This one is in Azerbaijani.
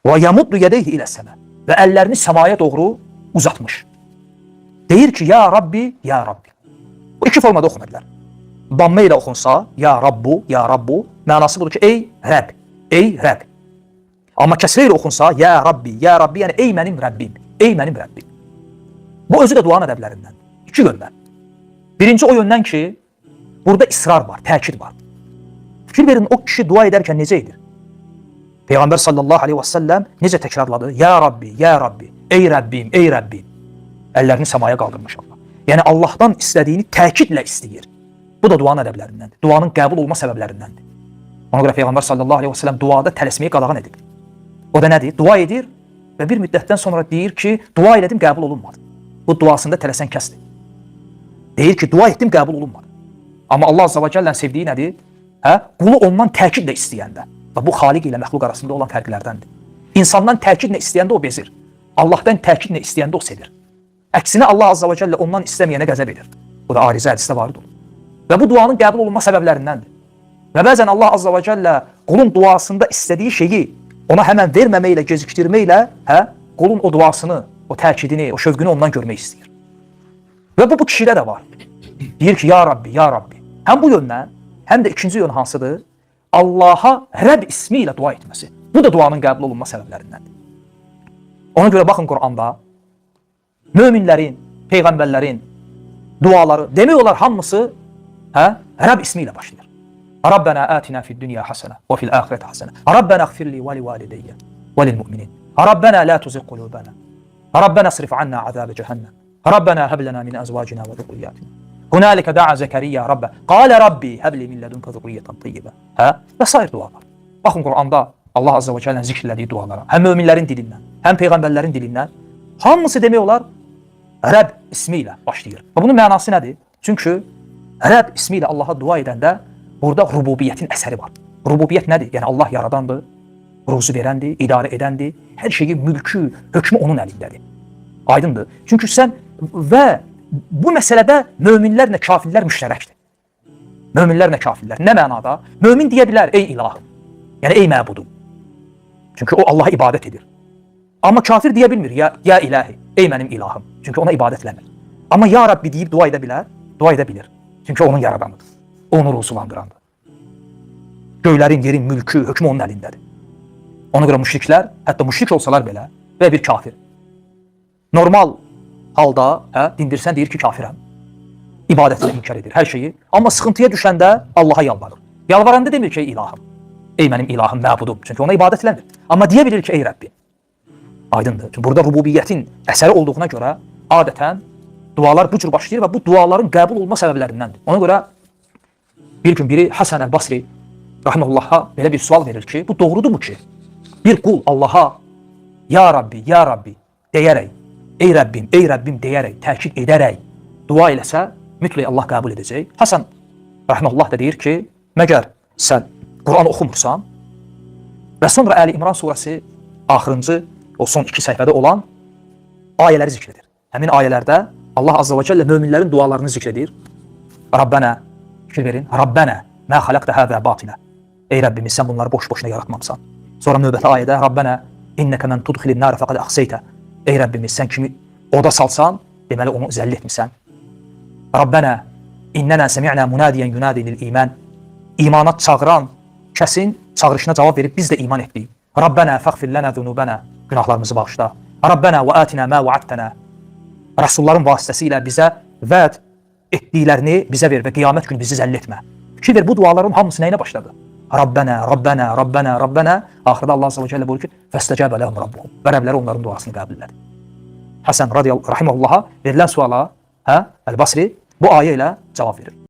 Və yamuddu yedeyhi ilə səmə. Və əllərini səmaya doğru uzatmış. Deyir ki, ya Rabbi, ya Rabbi. Bu iki formada oxuna bilər. Damme ilə oxunsa, ya Rabbu, ya Rabbu, mənası budur ki, ey Rəbb, ey Rəbb. Amma kəsrə ilə oxunsa, ya Rabbi, ya Rabbi, yəni ey mənim Rəbbim, ey mənim Rəbbim. Bu özü də duanın ədəblərindəndir. İki yöndən. Birinci o yöndən ki, burada israr var, təkid var. Fikir verin, o kişi dua edərkən necə edir? Peyğəmbər sallallahu aleyhi və səlləm necə təkrarladı? Ya Rabbi, ya Rabbi, ey Rəbbim, ey Rəbbim. Əllərini səmaya qaldırmış Allah. Yəni Allahdan istədiyini təkidlə istəyir. Bu da duanın ədəblərindəndir. Duanın qəbul olma səbəblərindəndir. Ona görə Peyğəmbər sallallahu aleyhi və səlləm duada tələsməyi qadağan edib. O da nədir? Dua edir və bir müddətdən sonra deyir ki, dua elədim, qəbul olunmadı. Bu duasında tələsən kəsdir. Deyir ki, dua etdim, qəbul olunmadı. Amma Allah Azza və Cəllənin sevdiyi nədir? Hə? Qulu ondan təkidlə istəyəndə. Və bu xaliq ilə məxluq arasında olan fərqlərdəndir. İnsandan təkidlə istəyəndə o bezir. Allahdan təkidlə istəyəndə o sevir. Əksinə Allah Azza və Cəllə ondan istəməyənə qəzəb edir. Bu da arizə hədisdə varid olur. Və bu duanın qəbul olunma səbəblərindəndir. Və bəzən Allah Azza və Cəllə qulun duasında istədiyi şeyi ona həmən verməməklə, gecikdirməklə, hə, qulun o duasını, o təkidini, o şövqünü ondan görmək istəyir. Və bu kişidə də var. Deyir ki, ya Rabbi, ya Rabbi. Həm bu yöndən, həm də ikinci yön hansıdır? Allaha Rəbb ismi ilə dua etməsi. Bu da duanın qəbul olunma səbəblərindəndir. Ona görə baxın Quranda möminlərin, peyğəmbərlərin duaları demək olar hamısı hə, Rəbb ismi ilə başlayır. Rabbena atina fid dunya hasene ve fil ahireti hasene. Rabbena iğfir li ve li valideyye ve lil mu'minin. Rabbena la tuzigh qulubana. Rabbena srif anna azab cehennem. Rabbena hab lena min azvacina ve zurriyyatina. Hunalike da'a Zekeriya Rabbe. Qale Rabbi hab li min ledunke zurriyeten tayyibe. Hə? Və sair dualar. Baxın Quranda Allah Azza və Cəllənin zikr elədiyi dualara, həm möminlərin dilindən, həm peyğəmbərlərin dilindən hamısı demək olar Rəbb ismi ilə başlayır. Və bunun mənası nədir? Çünki Rəbb ismi ilə Allaha dua edəndə burada rububiyyətin əsəri var. Rububiyyət nədir? Yəni Allah yaradandır, ruzu verəndir, idarə edəndir. Hər şeyi, mülkü, hökmü onun əlindədir. Aydındır. Çünki sən və bu məsələdə möminlərlə kafirlər müştərəkdir. Möminlərlə kafirlər. Nə mənada? Mömin deyə bilər, ey ilahım. Yəni ey məbudum. Çünki o Allaha ibadət edir. Amma kafir deyə bilmir, ya, ya ilahi, ey mənim ilahım. Çünki ona ibadət eləmir. Amma ya Rabbi deyib dua edə bilər, dua edə bilir. Çünki onun yaradanıdır. O onu ruzulandırandır. Göylərin, yerin mülkü, hökmü onun əlindədir. Ona görə müşriklər, hətta müşrik olsalar belə və bir kafir normal halda, hə, dindirsən deyir ki, kafirəm. İbadətini inkar edir, hər şeyi. Amma sıxıntıya düşəndə Allaha yalvarır. Yalvaranda demir ki, ey ilahım. Ey mənim ilahım, məbudum. Çünki ona ibadət eləmir. Amma deyə bilir ki, ey Rəbbim. Aydındır. Çünki burada rububiyyətin əsəri olduğuna görə adətən dualar bu cür başlayır və bu duaların qəbul olma səbəblərindəndir. Ona görə bir gün biri Həsən əl-Basri rahimehullah'a belə bir sual verir ki, bu doğrudurmu ki, bir qul Allaha ya Rabbi, ya Rabbi deyərək, ey Rəbbim, ey Rəbbim deyərək, təkid edərək dua eləsə, mütləq Allah qəbul edəcək. Həsən rahimehullah da deyir ki, məgər sən Quran oxumursan? Və sonra Əli İmran surəsi axırıncı o son iki səhifədə olan ayələri zikr edir. Həmin ayələrdə Allah Azza və Cəllə möminlərin dualarını zikr edir. Rabbənə, fikir verin, Rabbənə mə xalaqta həzə batilə. Ey Rəbbimiz, sən bunları boş-boşuna yaratmamısan. Sonra növbəti ayədə Rabbənə innəkə mən tudxilin nərə fəqad əxseytə. Ey Rəbbimiz, sən kimi oda salsan, deməli onu zəll etmisən. Rabbənə innənə səmi'nə munadiyen yunadi lil iman. İmana çağıran kəsin çağırışına cavab verib biz də iman etdik. Rabbənə fəğfir lənə zunubənə. Günahlarımızı bağışla. Rabbənə və atinə mə vaadtənə. Rəsulların vasitəsilə bizə vəd etdiklərini bizə ver və qiyamət günü bizi zəll etmə. Fikir ver, bu duaların hamısı nəyinə başladı? Rabbənə, Rabbənə, Rabbənə, Rabbənə. Axırda Allah Azza və Cəllə buyurur ki, fəstəcəbə ləhum rabbuhum. Və Rəbləri onların duasını qəbul elədi. Həsən radiyallahu rahimehullaha verilən suala, hə, Əl-Basri bu ayə ilə cavab verir.